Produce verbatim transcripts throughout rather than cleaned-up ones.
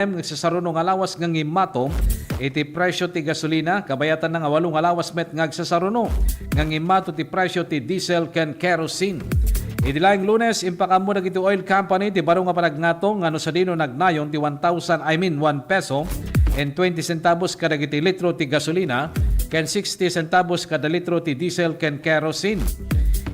nga agsasaruno nga lawas nga ngimmato iti presyo ti gasolina, kabayatanna nga walo nga lawas met nga agsasaruno nga ngimmato ti presyo ti diesel ken kerosene. Idi laeng Lunes, impakaammo dagiti oil company ti baro nga panagngatong nga no sadino nagnayon ti one thousand, I mean, one peso and twenty centavos kadagiti litro ti gasolina ken sixty centavos kada litro ti diesel ken kerosene.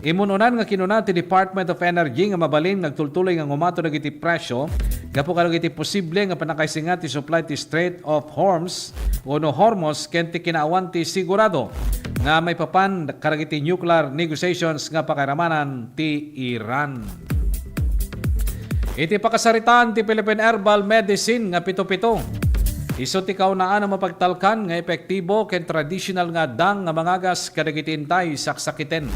Imun-unan nga kinuna ti Department of Energy nga mabalin nga agtultuloy nga ngumato dagiti presyo gapu kadagiti posible nga pannakaisinga ti supply ti Strait of Hormuz wenno Hormuz ken ti kinaawan ti sigurado nga maipapan kadagiti nuclear negotiations nga pakairamanan ti Iran. Iti pakasaritaan ti Philippine Herbal Medicine nga pito-pito, isu ti kaunaan a mapagtalkan nga epektibo ken traditional nga addang nga mangagas kadagiti intay saksakiten.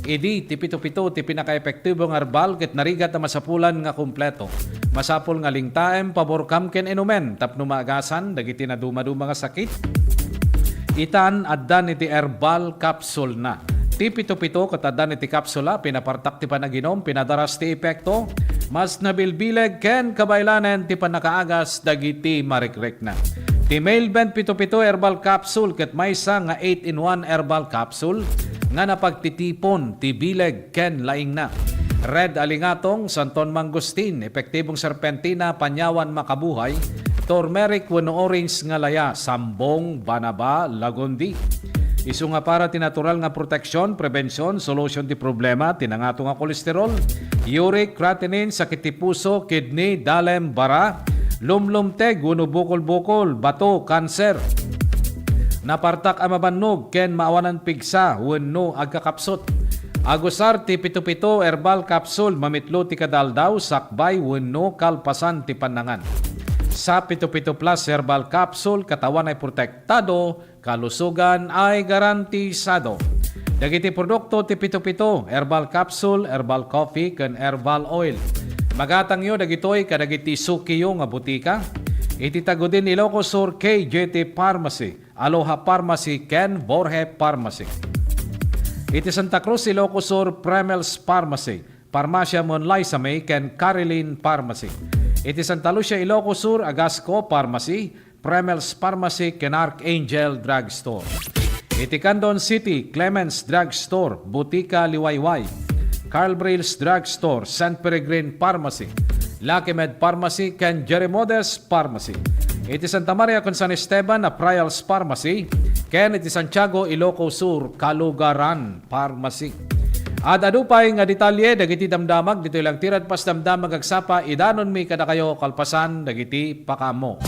Idi ti pito-pito ti pinakaepektibo nga herbal ket narigat a masapulan nga kumpleto. Masapul nga lingtaem, paborkam ken inumen tapno maagasan dagiti nadumaduma nga sakit. Itan, addan iti herbal capsule na. Ti pito-pito ket addan iti kapsula, pinapartak ti panaginum, pinadaras ti epekto, mas nabilbileg ken kabaylanen ti pannakaagas dagiti marikrikna. Ti Mailbend pito-pito herbal capsule ket maysa nga eight-in-one herbal capsule nga napagtitipon ti bileg ken laingna. Red Alingatong, Santon Mangustin, Epektibong Serpentina, Panyawan Makabuhay, Turmeric wenno Orange nga Laya, Sambong, Banaba, Lagundi. Isu nga para ti natural nga proteksyon, prebensiyon, solusyon ti problema ti nangato nga kolesterol, uric, creatinine, sakit ti puso, kidney, dalem, bara, lumlumteg wenno bukol-bukol, bato, kanser. Napartak a mabannog ken maawanan pigsa wenno agkakapsut. Agusar ti pito-pito herbal capsule mamitlo ti kada aldaw, sakbay wenno kalpasan ti pannangan. Sa pito-pito plus herbal capsule, katawan ay protektado, kalusugan ay garantisado. Dagiti produkto ti pito-pito, herbal capsule, herbal coffee, ken herbal oil. Magatangyo dagitoy kadagiti sukiyo nga butika. Iti Tagudin, Ilocos Sur, K J T Pharmacy, Aloha Pharmacy, ken Borje Pharmacy. Iti Santa Cruz, Ilocos Sur, Premel's Pharmacy, Farmacia Monlaisame, ken Carilin Pharmacy. Iti Santa Lucia, Ilocos Sur, Agasco Pharmacy, Premel's Pharmacy, ken Archangel Drugstore. Iti Candon City, Clemens Drugstore, Butika Liwayway, Carl Brill's Drugstore, Saint Peregrine Pharmacy, Lucky Med Pharmacy, ken Jerimodes Pharmacy. Iti Santa Maria ken San Esteban, Aprial's Pharmacy, ken iti Santiago, Ilocos Sur, Kalugaran Pharmacy. Ad-adu pay nga detalye dagiti damdamag ditoy lang ti Radpas Damdamag agsapa idanonmi kadakayo kalpasan dagiti pakaammo.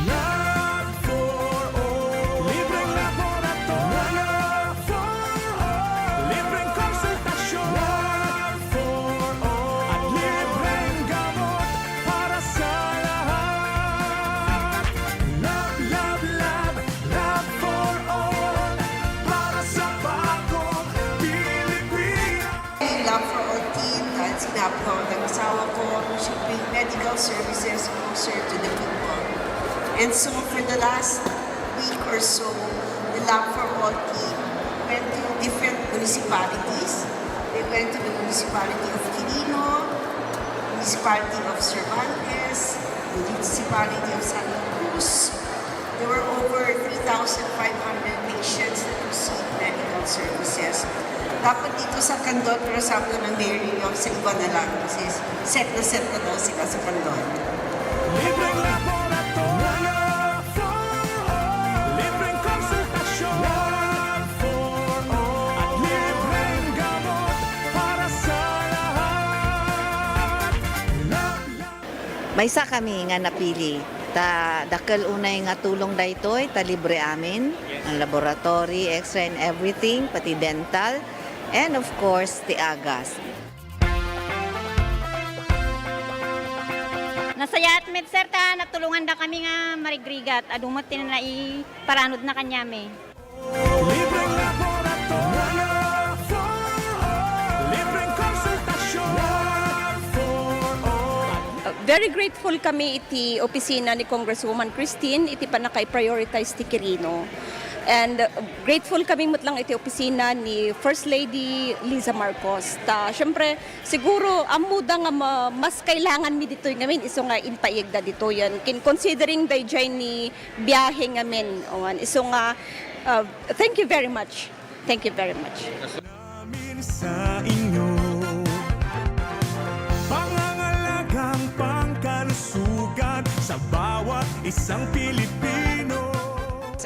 Lab for all. Libreng laboratorio. Lab for all. Libreng konsultasyon. Lab for all. At libreng gamot para sa lahat. Lab, lab, lab. Lab for all. Para sa bagong Pilipinas. Lab for all team, dahil sinabi ko ng asawa ko, we should bring medical services closer to the people. And so for the last week or so, the Lab for All team went to different municipalities. They went to the municipality of Quirino, municipality of Cervantes, municipality of Santa Cruz. There were over three thousand five hundred patients that received medical services. Dapat dito sa Candon, pero sabi ko ng mayor ninyo, sa iba na lang. Kasi set na set na daw sila sa Candon. Libreng laboratorio. Libreng konsultasyon. At libreng gamot para sa lahat. Maysa kami nga napili. Ta dakkel unay nga tulong daytoy, ta libre amin. Ang laboratory, X-ray and everything, pati dental. And of course, ti agas. Nasayaat met, sir, ta natulungan da kami nga marigrigat. Adu met ti naiparanod na kanyami. Libreng laboratorio for all. Libreng konsultasyon for all. Very grateful kami iti opisina ni Congresswoman Christine iti pannakaiprioritize ti Quirino. And, uh, grateful kami met lang iti opisina ni First Lady Liza Marcos. Ta, syempre, siguro, ammoda nga ma-, mas kailangan mi ditoy ngamin, isu nga impaigda ditoyen. Kin-, considering dayjay ni biyahe ngamin, awan, isu nga, uh, thank you very much. Thank you very much. Namin sa inyo. Pangangalagang pangkalusugan sa bawat isang Pilipino.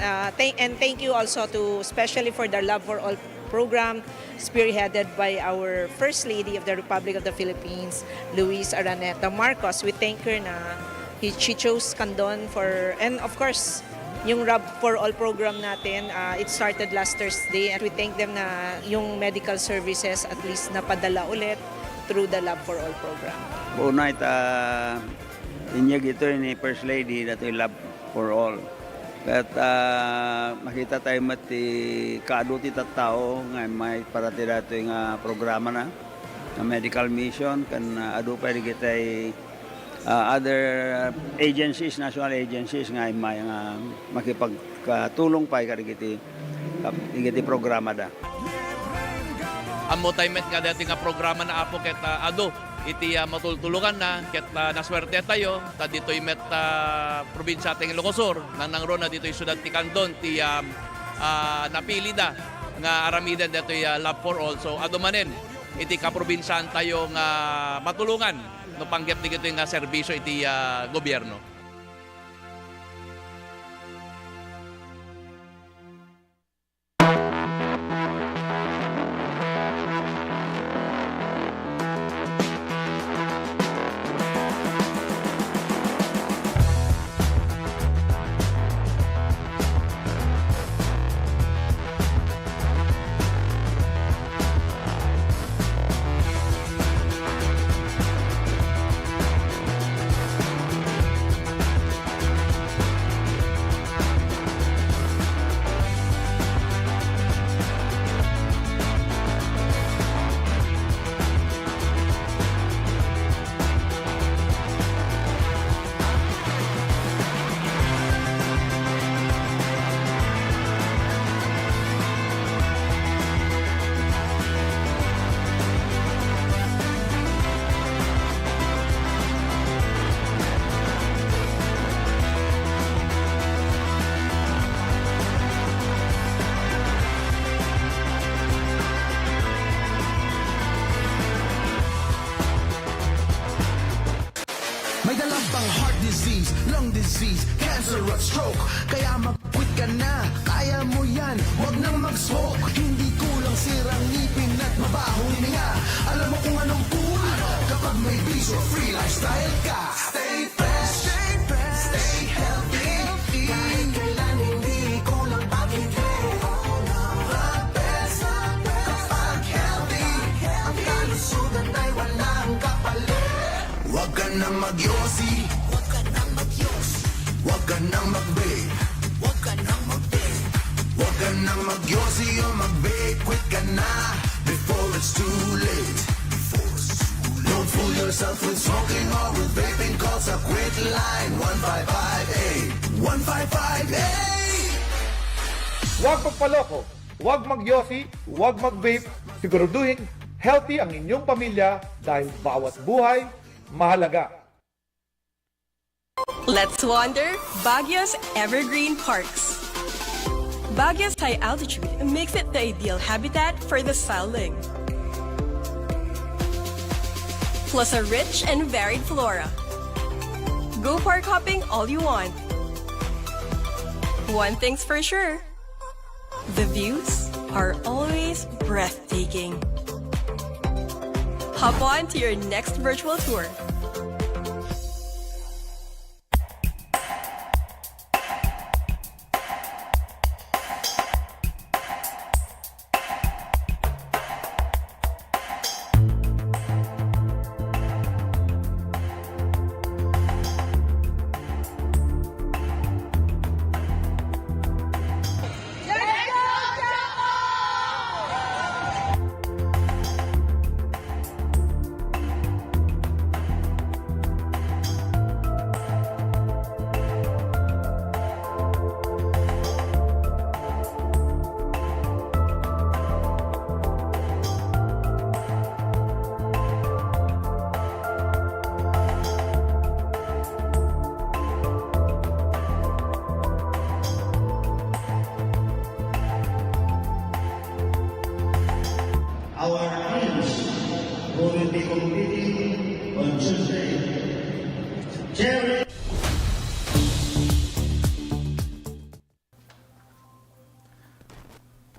Uh, thank, and thank you also to, especially for the Love for All program, spearheaded by our First Lady of the Republic of the Philippines, Luis Araneta Marcos. We thank her na he, she chose Candon for, and of course, yung Love for All program natin, ah, it started last Thursday, and we thank them na yung medical services at least napadala ulit through the Love for All program. Una ita inyag ito ni First Lady, datoy Love for All. Ket, ah, makita tayo met ti kaadu ti tattao nga immay para ti datoy nga programa na, nga medical mission, ken, ah, adu pay dagiti ah, other agencies, national agencies nga immay nga makipagkatulong pay kadagiti, ah, dagiti programada. Ammo tayo met nga dati nga programa na Apo ket, ah, adu iti, ah, matultuluganna ket, ah, naswerte tayo ta ditoy met, ah, probinsia ti Ilocos Sur, nangnangruna ditoy siudad ti Candon ti, ah, ah, napilida nga aramiden datoy, ah, Love for All. So, adu manen iti kaprobinsiaan tayo nga matulongan no panggep dagitoy nga serbisio iti, ah, gobierno. May dalang pang heart disease, lung disease, cancer at stroke. Kaya mag-quit ka na, kaya mo yan, wag nang mag-smoke. Hindi kulang sirang ngipin at mabahong hininga. Alam mo kung anong cool? Kapag may bisyo, free lifestyle ka. Stay fresh, stay fresh, stay healthy. Kahit kailan hindi kulang pag-ibig. Kapag healthy, ang kalusugan ay walang kapalit. Huwag ka nang magyosi. Huwag ka nang magyosi. Huwag ka nang mag-vape. Huwag ka nang mag-vape. Huwag ka nang magyosi o mag-vape. Quit ka na before it's too late. Before it's too late. Don't fool yourself with smoking or with vaping. Call sa Quit Line one five five eight. One five five eight! Huwag magpaloko, huwag magyosi, huwag mag-vape. Siguraduhin healthy ang inyong pamilya dahil bawat buhay mahalaga. Let's wander Baguio's evergreen parks. Baguio's high altitude makes it the ideal habitat for the silent. Plus a rich and varied flora. Go park hopping all you want. One thing's for sure, the views are always breathtaking. Hop on to your next virtual tour.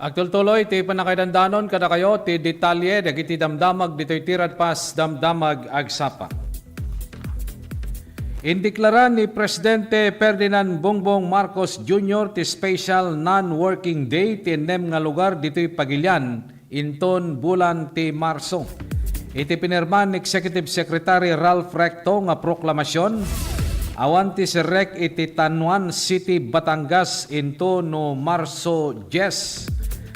Agtultuloy ti pannakaidandanon kadakayo ti detalye dagiti damdamag ditoy ti Radpas Damdamag Agsapa. Indeklara ni Presidente Ferdinand Bongbong Marcos Junior ti special non-working day ti ennem nga lugar ditoy Pagilian inton bulan ti Marso. Iti pinirma ni Executive Secretary Ralph Recto nga proklamasion, awan ti serrek iti Tanauan City, Batangas, inton Marso dies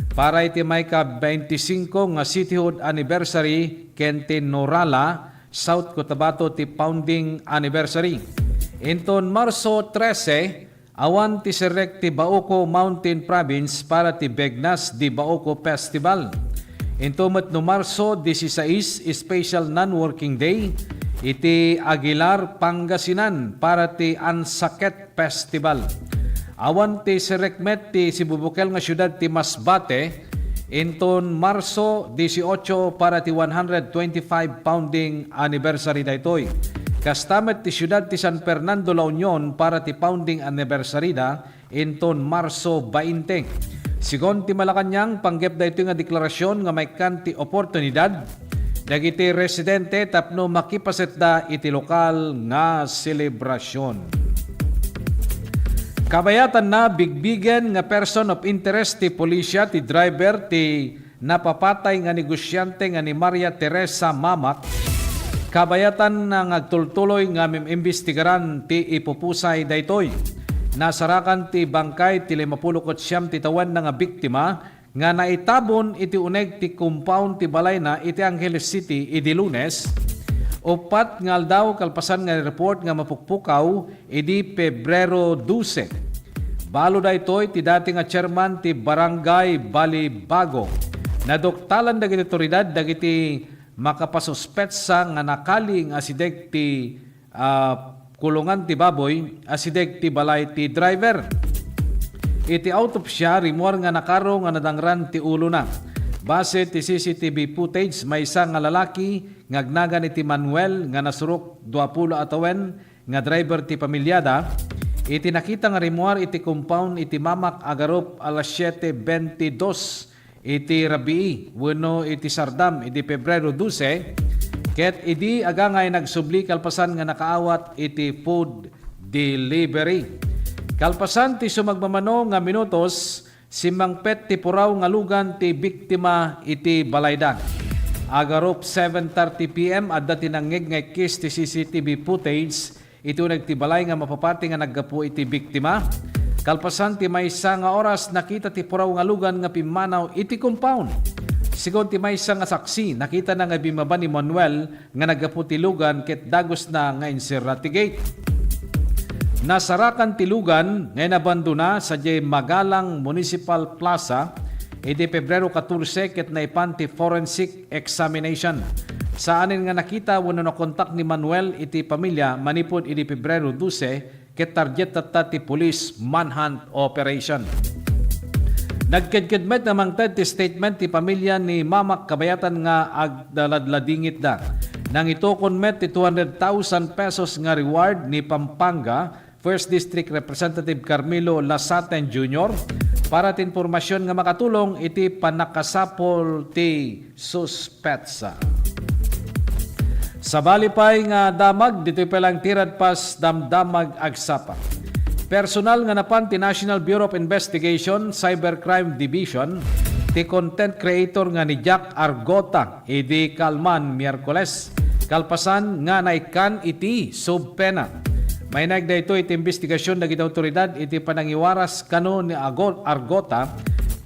para iti maika-twenty-five nga cityhood anniversary ken ti Norala, South Cotabato ti founding anniversary. Inton Marso trese, awan ti serrek ti Bauco Mountain Province para ti Begnas de Bauco Festival. Inton met no Marso dieciséis, special non-working day iti Aguilar, Pangasinan para ti Ansaket Festival. Awan ti serrek met ti sibubukel nga siudad ti Masbate inton Marso dieciocho para ti one hundred twenty-five founding anniversary daytoy. Kasta met ti siudad ti San Fernando, La Union para ti founding anniversary da inton Marso twenty. Sigun ti Malacañang, panggep daytoy nga deklarasion nga maikkan ti oportunidad dagiti residente tapno makipasetda iti lokal nga selebrasion. Kabayatanna, bigbigen nga person of interest ti polisia ti driver ti napapatay nga negosiante nga ni Maria Teresa Mamak. Kabayatanna nga agtultuloy nga mim-imbestigaran ti ipupusay daytoy. Nasarakan ti bangkay ti limapulo ket siam ti tawenna nga biktima nga naitabon iti uneg ti compound ti balayna iti Angeles City idi Lunes, uppat nga aldaw kalpasan nga report nga mapukpukaw idi Pebrero dose. Balo daytoy ti dati nga chairman ti Barangay Balibago. Naduktalan dagiti otoridad dagiti makapasuspetsa nga nakaling asideg ti ah, kulongan ti baboy, asideg ti balay ti driver. Iti autopsia, rimmuar nga nakaro nga nadangran ti ulona. Base ti C C T V footage, maysa nga lalaki nga agnagan iti Manuel nga nasurok duapulo a tawen nga driver ti pamiliada, iti nakita nga rimmuar iti compound iti Mamak agarup alas siete bentidos iti rabii wenno iti sardam idi Pebrero dose, ket idi agangay nagsubli kalpasan nga nakaawat iti food delivery. Kalpasan ti sumagmamano nga minutos, simmangpet ti puraw nga lugan ti biktima iti balayda. Agarup seven thirty P M, adda ti nangngeg nga ikkis ti C C T V footage iti uneg ti balay nga mapapati nga naggapu iti biktima. Kalpasan ti maysa nga oras, nakita ti puraw nga lugan nga pimmanaw iti compound. Sigun ti maysa nga saksi, nakitana nga bimmaba ni Manuel nga naggapu ti lugan ket dagusna nga inserra ti gate. Nasarakan ti lugan nga inabandona sadiay Magalang Municipal Plaza idi Pebrero katorse ket naipan ti forensic examination. Saanen nga nakita wenno nakontak ni Manuel iti pamilia manipud idi Pebrero dose ket target tatta ti police manhunt operation. Nagkedked met nga mangted ti statement ti pamilia ni Mamak kabayatan nga agdaladladingitda. Nangitukon met ti two hundred thousand pesos nga reward ni Pampanga First District Representative Carmelo Lasaten Junior para ti impormasyon nga makatulong iti pannakasapul ti suspetsa. Sabali pay nga damag ditoy pay lang ti Radpas Damdamag Agsapa. Personal nga napan ti National Bureau of Investigation Cybercrime Division ti content creator nga ni Jack Argota idi kalman Miyerkules, kalpasan nga naikkan iti subpena. Mainaig daytoy iti imbestigasyon dagiti awtoridad iti panangiwaras kano ni Ago-, Argota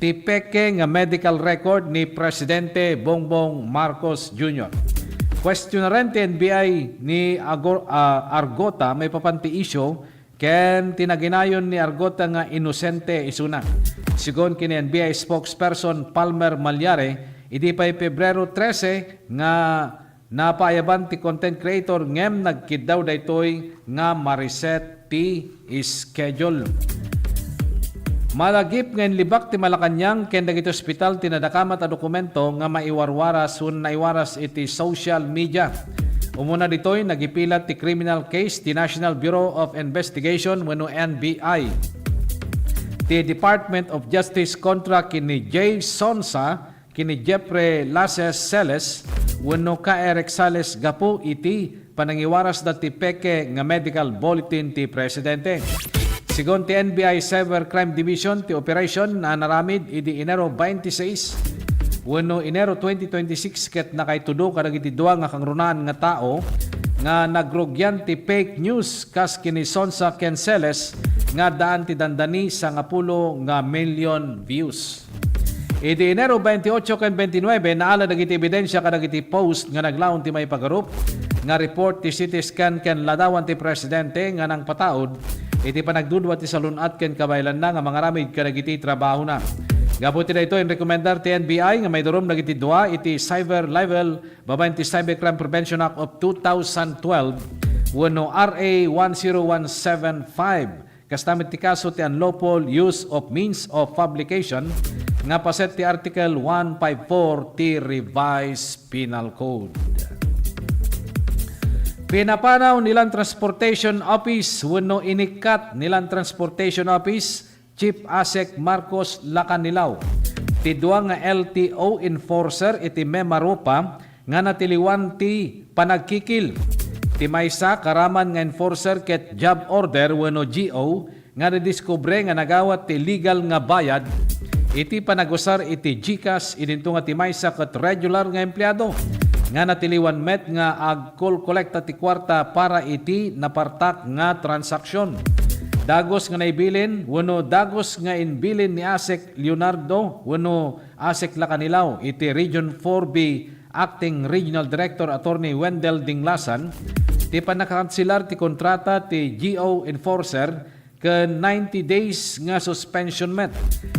ti peke nga medical record ni Presidente Bongbong Marcos Junior. Questionaren ti N B I ni Ago-, ah, Argota maipapan ti isyu ken ti naginayon ni Argota nga inosente isuna. Sigun ken ni N B I spokesperson Palmer Mallare, idi pay Pebrero trese nga napaayaban ti content creator ngem nagkiddaw daytoy nga ma-reset ti schedule. Malagip nga inlibak ti Malacañang ken dagiti ospital ti nadakamat a dokumento nga maiwarwaras wenno naiwaras iti social media. Umuna ditoy, nagipilat ti criminal case ti National Bureau of Investigation wenno N B I. ti Department of Justice kontra ken ni Jay Sonsa ken ni Jeffrey Laces Celes wenno K. Eric Sales gapu iti panangiwarasda ti peke nga medical bulletin ti presidente. Segun ti N B I Cybercrime Division, ti operation a naramid idi Enero twenty-six wenno Enero twenty twenty-six ket nakaitudo kadagiti dua nga kangrunaan nga tao nga nagrugian ti fake news kas ken ni Sonsa ken Celes nga addaan ti dandani sangapulo nga million views. Idi Enero twenty-eight ken twenty-nine, naala dagiti ebidensia kadagiti post nga naglaon ti maipagarup nga report ti C T scan ken ladawan ti presidente nga nangpataud iti panagdudua ti salun-at ken kabaelanna nga mangaramid kadagiti trabahona. Gapu iti daytoy, inrekomendar ti N B I nga maidurum dagiti dua iti cyber libel babaen ti Cybercrime Prevention Act of two thousand twelve wenno R A one zero one seven five. Kasta met ti kaso ti unlawful use of means of publication nga paset ti Article one five four ti Revised Penal Code. Pinapanaw ni Land Transportation Office wenno inikkat ni Land Transportation Office Chief Asek Marcos Lacanilao ti dua nga L T O enforcer iti Mimaropa nga natiliwan ti panagkikil. Ti maysa karaman nga enforcer ket job order wenno G O nga nadiskubre nga nagawat ti legal nga bayad iti panagusar iti GCash, idinto nga ti maysa ket regular nga empleado nga natiliwan met nga agkolkolekta ti kuarta para iti napartak nga transaksion. Dagus nga naibilin wenno dagus nga inbilin ni Asek Leonardo wenno Asek Lacanilao iti Region four B Acting Regional Director Attorney Wendell Dinglasan ti pannakakanselar ti kontrata ti G O enforcer ken ninety days nga suspension met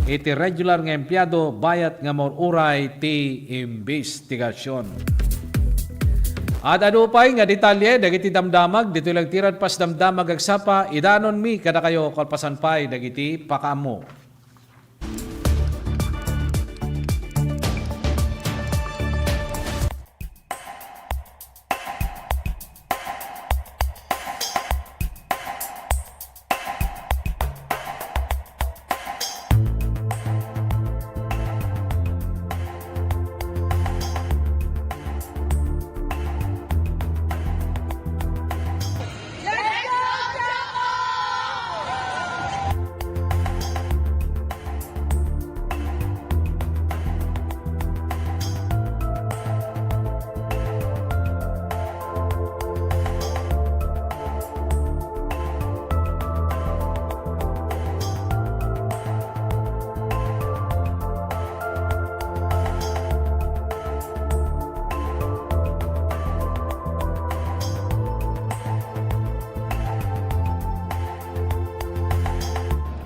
iti regular nga empleado bayat nga maururay ti imbestigasion. Ad-adu pay nga detalye dagiti damdamag ditoy lang ti Radpas Damdamag Agsapa, idanonmi kadakayo kalpasan pay dagiti pakaammo.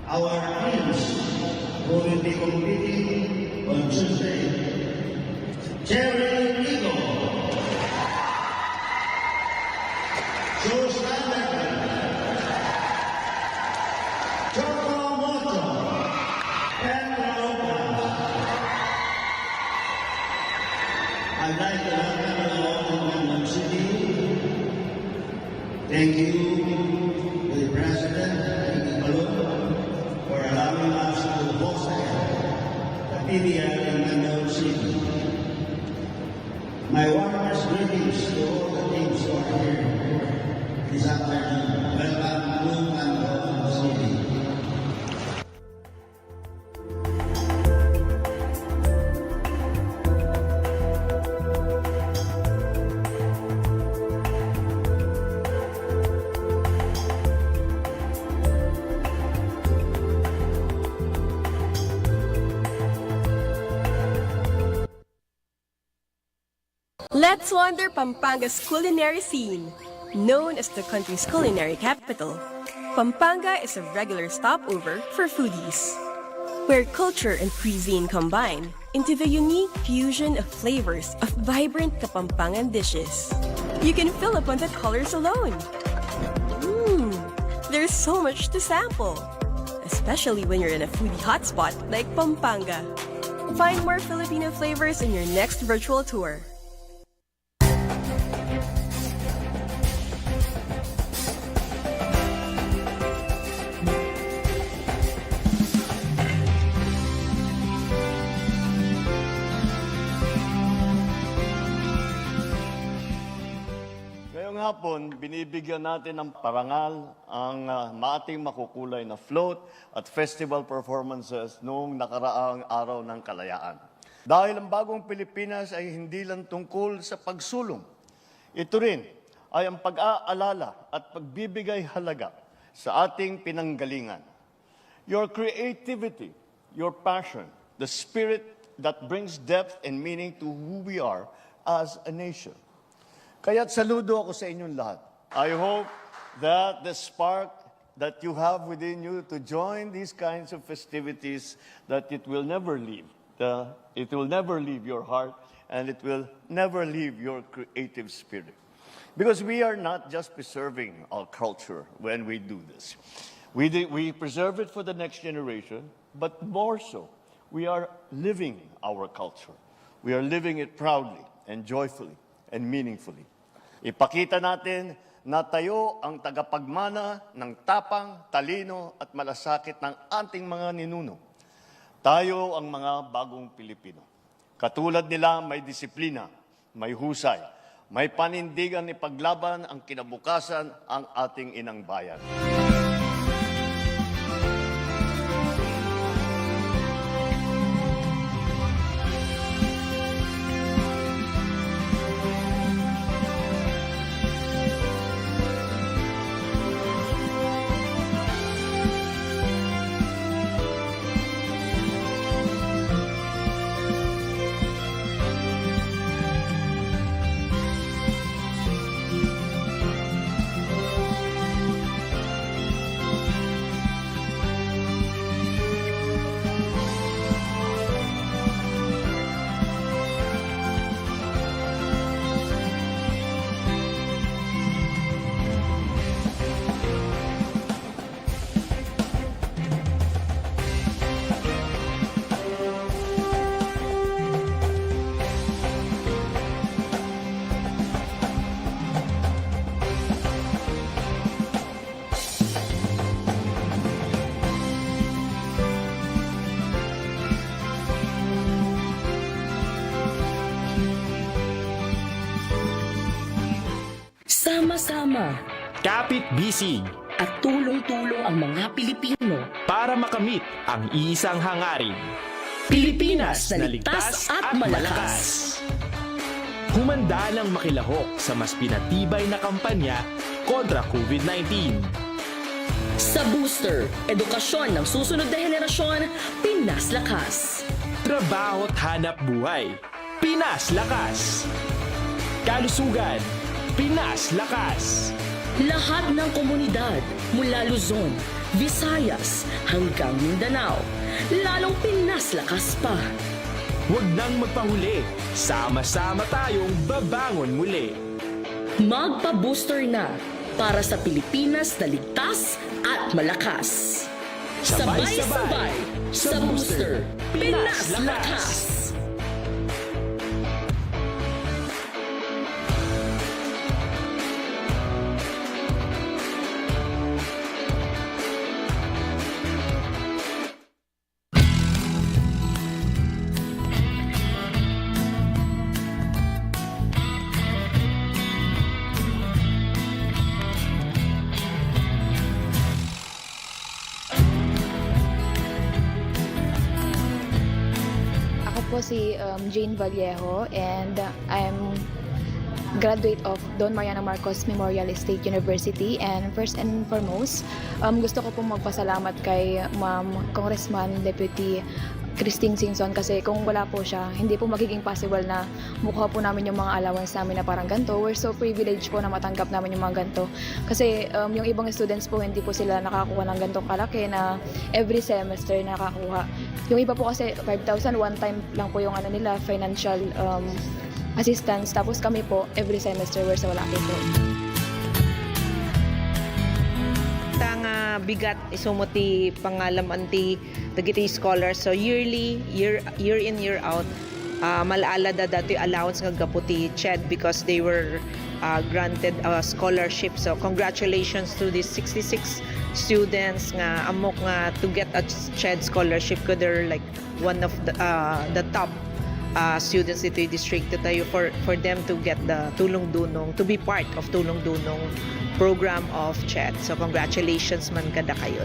Our teams who will be competing on Tuesday. Jerry Rico. Joe Steinbecker. Choco Moto. Pedro Lopez. I'd like to welcome you all to Mandaue City. Thank you to the President, Iggy Palun, for allowing us to host the P B L in Mandaue City. My warmest greetings to all the teams who are here this afternoon. Welcome to Mandaue City. Let's wander Pampanga's culinary scene. Known as the country's culinary capital, Pampanga is a regular stopover for foodies, where culture and cuisine combine into the unique fusion of flavors of vibrant Kapampangan dishes. You can fill up on the colors alone. Mmm, there's so much to sample, especially when you're in a foodie hotspot like Pampanga. Find more Filipino flavors in your next virtual tour. Hapon, binibigyan natin ng parangal ang, ah, ating makukulay na float at festival performances noong nakaraang Araw ng Kalayaan. Dahil ang bagong Pilipinas ay hindi lang tungkol sa pagsulong. Ito rin ay ang pag-aalala at pagbibigay halaga sa ating pinanggalingan. Your creativity, your passion, the spirit that brings depth and meaning to who we are as a nation. Kaya't saludo ako sa inyong lahat. I hope that the spark that you have within you to join these kinds of festivities, that it will never leave. The, it will never leave your heart, and it will never leave your creative spirit. Because we are not just preserving our culture when we do this. We, do, we preserve it for the next generation, but more so, we are living our culture. We are living it proudly and joyfully and meaningfully. Ipakita natin na tayo ang tagapagmana ng tapang, talino at malasakit ng ating mga ninuno. Tayo ang mga bagong Pilipino. Katulad nila, may disiplina, may husay, may panindigan ipaglaban ang kinabukasan ang ating inang bayan. Sama-sama. Kapit-bisig. At tulong-tulong ang mga Pilipino. Para makamit ang isang hangarin. Pilipinas na ligtas at malakas. Humanda nang makilahok sa mas pinatibay na kampanya kontra COVID nineteen. Sa Booster, edukasyon ng susunod na henerasyon, Pinas Lakas. Trabaho at hanap buhay. Pinas Lakas. Kalusugan, Pinas Lakas. Lahat ng komunidad mula Luzon, Visayas hanggang Mindanao, lalong Pinas Lakas pa. Huwag nang magpahuli, sama-sama tayong babangon muli. Magpa-booster na para sa Pilipinas na ligtas at malakas. Sabay-sabay sa Booster, Pinas Lakas! Ako po si, um, Jane Vallejo, and I'm graduate of Don Mariano Marcos Memorial State University. And first and foremost, um, gusto ko pong magpasalamat kay Ma'am Congressman Deputy Christine Singson, kasi kung wala po siya, hindi po magiging possible na makuha po namin yung mga allowance namin na parang ganito. We're so privileged po na matanggap namin yung mga ganito. Kasi, um, yung ibang students po, hindi po sila nakakuha ng ganitong kalaki na every semester nakakuha. Yung iba po kasi, five thousand, one time lang po yung ano nila, financial, um, assistance. Tapos kami po, every semester, we're so lucky po. Ta nga bigat, isu met ti pangalam-an ti dagiti scholars. So, yearly, year, year in, year out, ah, mal-alada datoy allowance nga gapu ti CHED because they were, ah, granted a scholarship. So, congratulations to these sixty-six students nga ammok nga to get a CHED scholarship, 'cause they're, like, one of the, ah, the top, uh, students ditoy distrito tayo for, for them to get the Tulong Dunong, to be part of Tulong Dunong program of CHED. So congratulations man kada kayo.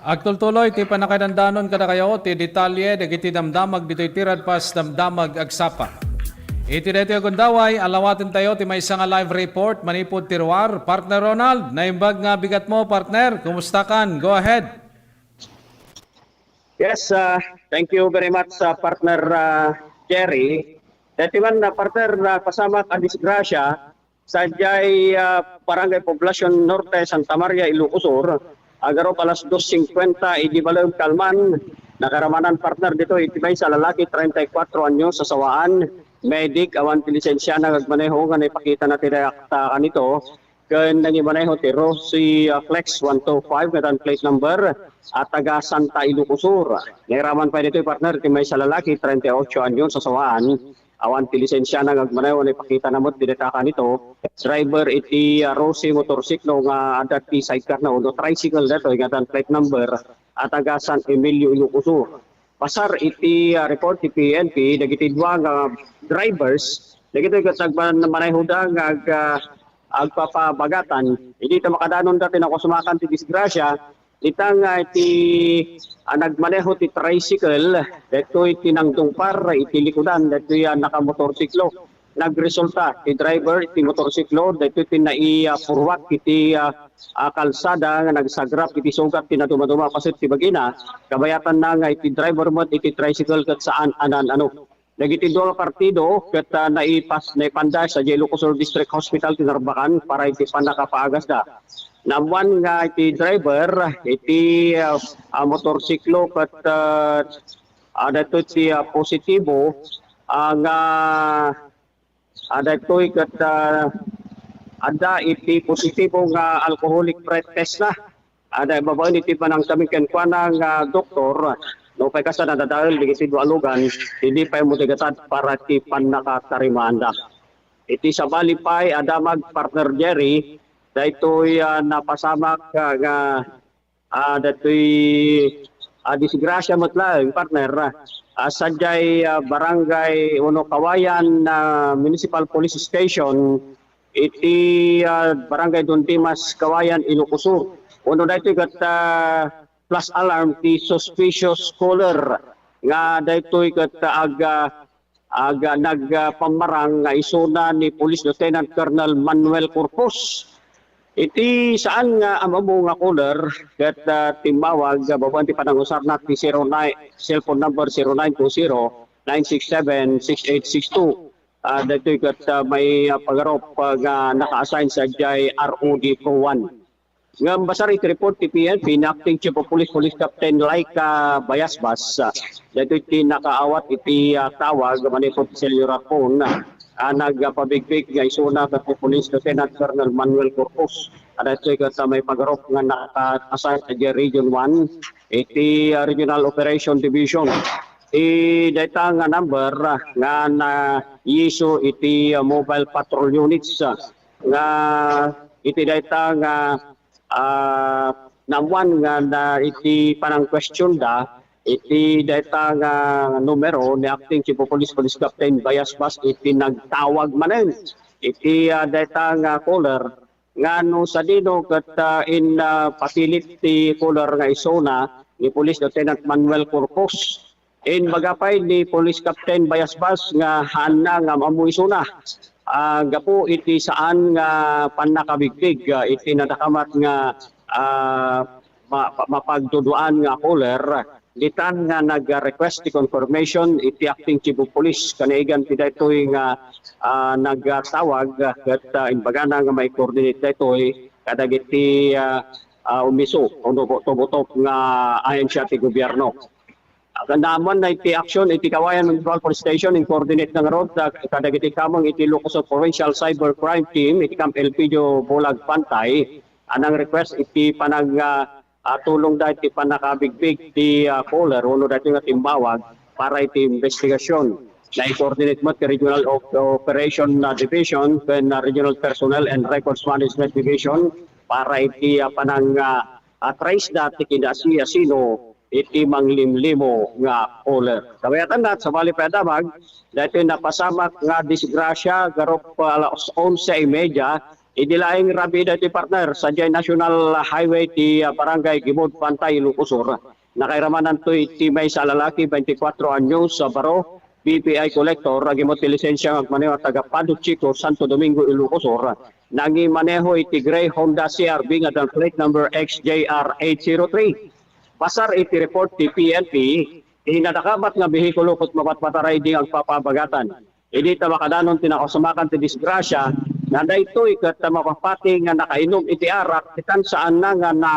Agtultuloy ti pannakaidandanon kadakayo ti detalye dagiti damdamag ditoy Tiradpas Damdamag Agsapa. Iti daytoy a gundaway, alawatentayo ti maysa nga live report manipud ti ruar. Partner Ronald, naimbag nga bigatmo, partner. Kumustakan? Go ahead. Yes, uh, thank you very much, uh, partner, uh, Jerry. Dati man, uh, partner, uh, pasamak a disgrasya, sadiay, ah, Barangay Poblacion Norte, Santa Maria, Ilocos Sur, agarup alas dos singkuenta idi balem kalman, nakaramanan, partner, dito iti maysa a lalaki, treinta y cuatro anyos, sasawaan, medic, awan ti lisensiana nga agmaneho nga naipakitana ti reakta kanito, ken nangimaneho ti Rosy, ah, Flex one two five nga dan plate number, a taga Santa Ilocos Sur. Nairaman pay ditoy, partner, iti maysa a lalaki, treinta y ocho anyos, sasawaan, awan ti lisensiana nga agmaneho, naipakitana met ti reakta kanito. Driver iti, ah, Rosy motorsiklo nga adda ti sidecar na wenno tricycle daytoy nga dan plate number a taga San Emilio, Ilocos Sur. Pasar iti, ah, report ti P N P, dagiti dua nga drivers, dagitoy ket agman-, manehoda nga ag-, ah, agpapabagatan. Idi ta makadanonda ti nakusmakan ti disgrasya, ita nga iti, ah, nagmaneho ti tricycle, daytoy ti nangtungpar iti likudan, daytoy a nakamotorsiklo. Nagresulta ti driver iti motorsiklo, daytoy ti nai-, ah, purwak iti, ah, ah, kalsada nga nagsagrap iti sugat ti nadumaduma a paset ti bagina. Kabayatanna nga iti driver met iti tricycle ket saan a naan-ano. Dagiti dua nga partido ket, ah, naipas-, naipanda sadiay Ilocos Sur District Hospital ti Narbacan para iti pannakapaagasda. Naammuan nga iti driver iti, ah, ah, motorsiklo ket, ah, ah, daytoy ti, ah, positibo, ah, nga, ah, daytoy ket, ah, adda iti positibo nga alcoholic breath test na. Adda babaen iti panangtami kenkuana nga doktor, no kay kasta, nadadael dagiti dua a lugan, idi pay mudigatad para ti pannakatarimaanda. Iti sabali pay a damag, partner Jerry, daytoy, ah, napasamak, ah, nga, ah, daytoy, ah, disgrasya met laeng, partner, ah, sadiay, ah, barangay wenno Kawayan, ah, Municipal Police Station, iti, ah, Barangay Don Dimas, Kawayan, Ilocos Sur. Wenno daytoy ket, ah, plus alarm ti suspicious caller nga daytoy ket, ah, ag-, ah, ag-, ah, nagpammarang nga isuna ni Police Lieutenant Colonel Manuel Corpus. Iti saan nga am-ammo nga caller ket, ah, timmawag, ah, babaen ti panangusarna ti zero nine, cellphone number zero nine two zero, nine six seven, six eight six two. Ah, daytoy ket, ah, may, ah, pagarup, ah, nga naka-assign sadiay R O D two one. Ngem basar iti report ti P N P ni Acting Chief of Police, Police Captain Laika Bayasbas, ah, daytoy ti nakaawat iti, ah, tawag manipud cellular phone, ah, nagpabigbig nga isuna ket ni Police Lieutenant Colonel Manuel Corpus. Ah, daytoy ket, ah, maipagarop nga naka-assign idiay Region one iti, ah, Regional Operation Division. Iti dayta nga number, ah, nga naisu iti, ah, mobile patrol units, ah, nga iti dayta nga ah, naammoan nga na iti panangquestionda iti dayta nga numero ni Acting Chief of Police, Police Captain Bayasbas iti nagtawag manen iti, ah, dayta nga caller nga no sadino ket, ah, in, ah, papilit ti caller nga isuna ni Police Lieutenant Manuel Corpus. Imbaga pay ni Police Captain Bayasbas nga haanna nga maammo isuna, ah, gapu iti saan nga pannakabigbig, ah, iti nadakamat nga, ah, ma-, ma-, mapagduduaan nga caller. Ditan nga nag-request ti confirmation iti Acting Chief of Police kanaigan ti daytoy nga, ah, nagtawag, ah, ket, ah, imbagana nga mai-coordinate daytoy kadagiti, ah, ah, umisu o tubo-, tubutok nga ahensya ti gobierno. Naammoan na iti action iti Kawayan Municipal Police Station in coordinate na ngarud, ah, kadagiti kameng iti Ilocos Sur Provincial Cybercrime Team iti Camp Elpidio Bulag Pantay, a nang-request iti panag-, ah, ah, tulongda iti pannakabigbig ti, ah, caller wenno daytoy nga timmawag para iti investigasyon. Nai-coordinate met ti Regional Op-, Operation, ah, Division ken, ah, Regional Personnel and Records Management Division para iti, ah, panang, ah, ah, trace da ti kinasi-, asino iti manglimlimo nga caller. Kabayatanna, sabali pay a damag, daytoy napasamak nga disgrasya, garup alas onse y media, idi laeng rabii daytoy, partner, sadiay National Highway ti, ah, Barangay Gimud, Pantay, Ilocos Sur. Nakairamananto iti maysa a lalaki, twenty-four anyos, a baro, B P I collector, a gimut ti lisensia nga agmaneho a taga Pado Chico, Santo Domingo, Ilocos Sur. Nangimaneho iti gray Honda C R V nga adda plate number X J R eight zero three. Basar iti report ti P N P, ti nadakamat nga behikulo ket mapatpataray idi agpapabagatan. Idi ta makadanon ti nakasamakan ti disgrasya, nga daytoy ket ta mapapati nga nakainom iti arak, ket saanna nga na,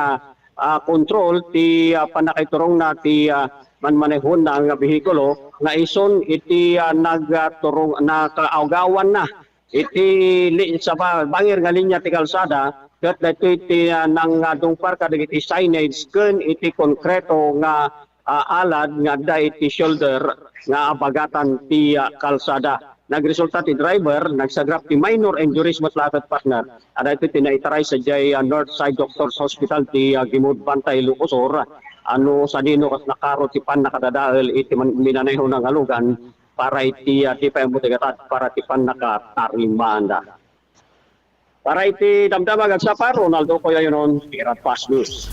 ah, kontrol ti, ah, pannakaiturongna ti, ah, manmanehona nga behikulo, nga isun iti, ah, nagturong-, nakaawgawanna iti li-, sa ba-, bangir nga linya ti kalsada, ket daytoy ti, ah, nangadungpar kadagiti signage ken iti konkreto nga, ah, alad nga adda iti shoulder nga abagatan ti, ah, kalsada. Nagresulta ti driver, nagsagrap ti minor injuries met laeng, partner. Adda iti ti naitaray sadiay, ah, North Side Doctors Hospital ti, ah, Gimud, Pantay, Ilocos Sur. Ano sadino ket nakaro ti pannakadadael iti man-, minanehona nga lugan para iti, ah, di pay ammo ti gatad para ti pannakatarimaanda. Para iti damdamag agsapa, Ronaldo Coyayonon, Pirat Fast News.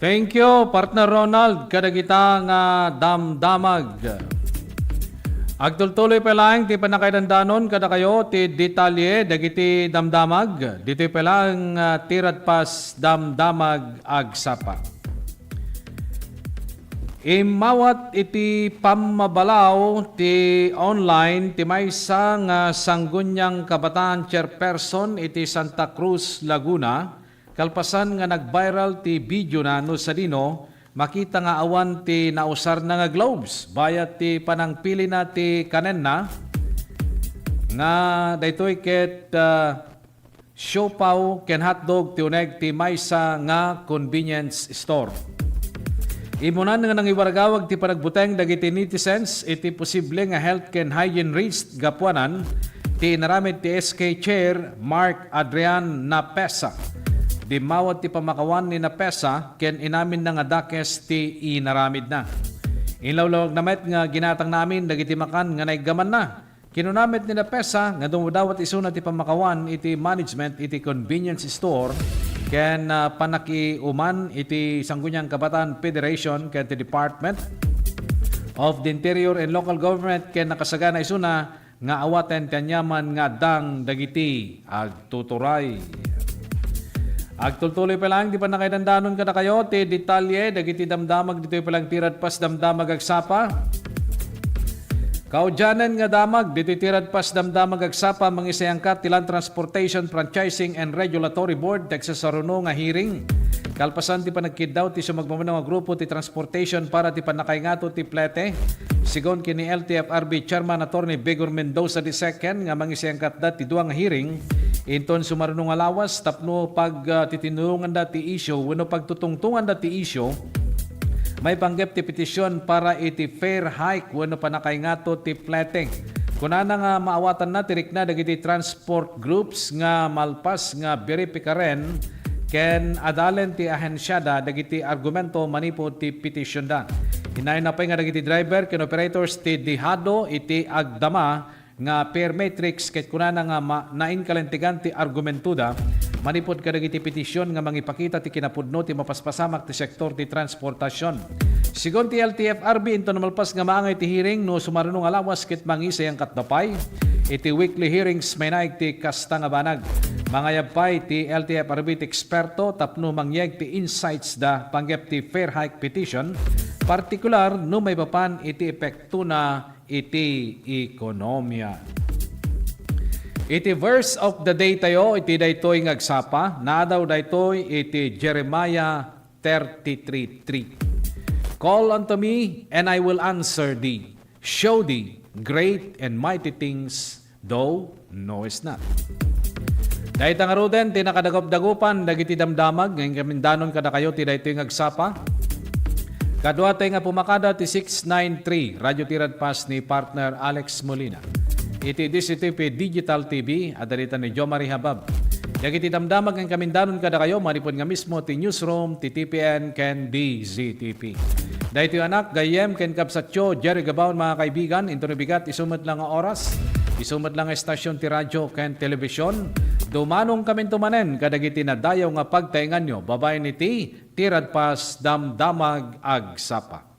Thank you, partner Ronald, kadagita nga damdamag. Agtultuloy pay laeng ti pannakaidandanon kadakayo ti detalye dagiti damdamag. Ditoy pay laeng, ah, ti Radpas Damdamag Agsapa. Immawat iti pammabalaw ti online ti maysa nga Sangguniang Kabataan Chairperson iti Santa Cruz, Laguna, kalpasan nga nag-viral ti videona no sadino makita nga awan ti nausarna nga gloves bayat ti panangpilina ti kanenna nga daytoy ket, ah, siopaw ken hotdog ti uneg ti maysa nga convenience store. Immunan nga nangiwaragawag ti panagbuteng dagiti netizens iti posible nga health ken hygiene risk gapuanan ti inaramid ti S K Chair Mark Adrian Napesa. Dimmawat ti pammakawan ni Napesa ken inaminna nga dakes ti inaramidna. Inlawlawagna met nga ginatangna amin dagiti makan nga naiggamanna. Kinuna met ni Napesa nga dumadawat isuna ti pammakawan iti management iti convenience store ken, ah, panakiuman iti Sangguniang Kabataan Federation ken ti Department of the Interior and Local Government ken nakasagana isuna nga awaten ti aniaman nga addang dagiti agtuturay. Agtultuloy pay laeng ti pannakaidandanon kadakayo ti detalye dagiti damdamag ditoy pay laeng ti Radpas Damdamag Agsapa. Kaudianan nga damag, ditoy ti Radpas Damdamag agsapa mangisayangkat ti Land Transportation Franchising and Regulatory Board ti agsasaruno nga hearing. Kalpasan ti panagkiddaw ti sumagmamano nga grupo ti transportation para ti pannakaingato ti plete, sigun ken ni L T F R B Chairman Attorney Vigor Mendoza the second nga mangisayangkatda ti dua nga hearing, inton sumaruno nga lawas tapno pag, ah, titinulonganda ti isyu wenno pagtutungtonganda ti isyu, maipanggep ti petisyon para iti fare hike wenno pannakaingato ti plete. Kunana nga maawatanna ti rikna dagiti transport groups nga malpas nga beripikaren ken adalen ti ahensiada dagiti argumento manipud ti petitionda. Inayna pay nga dagiti driver ken operators ti dehado iti agdama nga fare matrix ket kunana nga ma-, nainkalintegan ti argumentoda manipud kadagiti petisyon nga mangipakita ti kinapudno ti mapaspasamak ti sektor ti transportasyon. Sigun ti L T F R B, inton malpas nga maangay ti hearing no sumaruno nga lawas ket mangisayangkatda pay iti weekly hearings, mainaig ti kasta nga banag. Mangayab pay ti L T F R B ti eksperto tapno mangyeg ti insights da panggep ti fare hike petition, partikular no maipapan iti epektona iti ekonomia. Iti verse of the day tayo, iti daytoy nga agsapa, naadaw daytoy iti Jeremiah thirty-three three. "Call unto me, and I will answer thee, show thee great and mighty things thou knowest not." Dayta ngaruden ti nakadagupdagupan dagiti damdamag nga inkamindanon kadakayo ti daytoy nga agsapa. Kaduatay nga pumakada ti six nine three Radio Tiradpas ni partner Alex Molina. Iti D Z T P Digital T V, adda ditan ni Jo Marie Habab. Dagiti damdamag nga inkamindanon kadakayo manipud nga mismo ti newsroom ti T P N ken D Z T P. Daytoy anak, gayyem ken kabsatyo, Jerry Gabaon, mga kaibigan, inton bigat, isu met la nga oras, isu met la nga estasyon ti radyo ken telebisyon, dumanongkaminto manen kadagiti nadayaw nga pagtaenganyo babaen iti Tiradpas Damdamag Agsapa.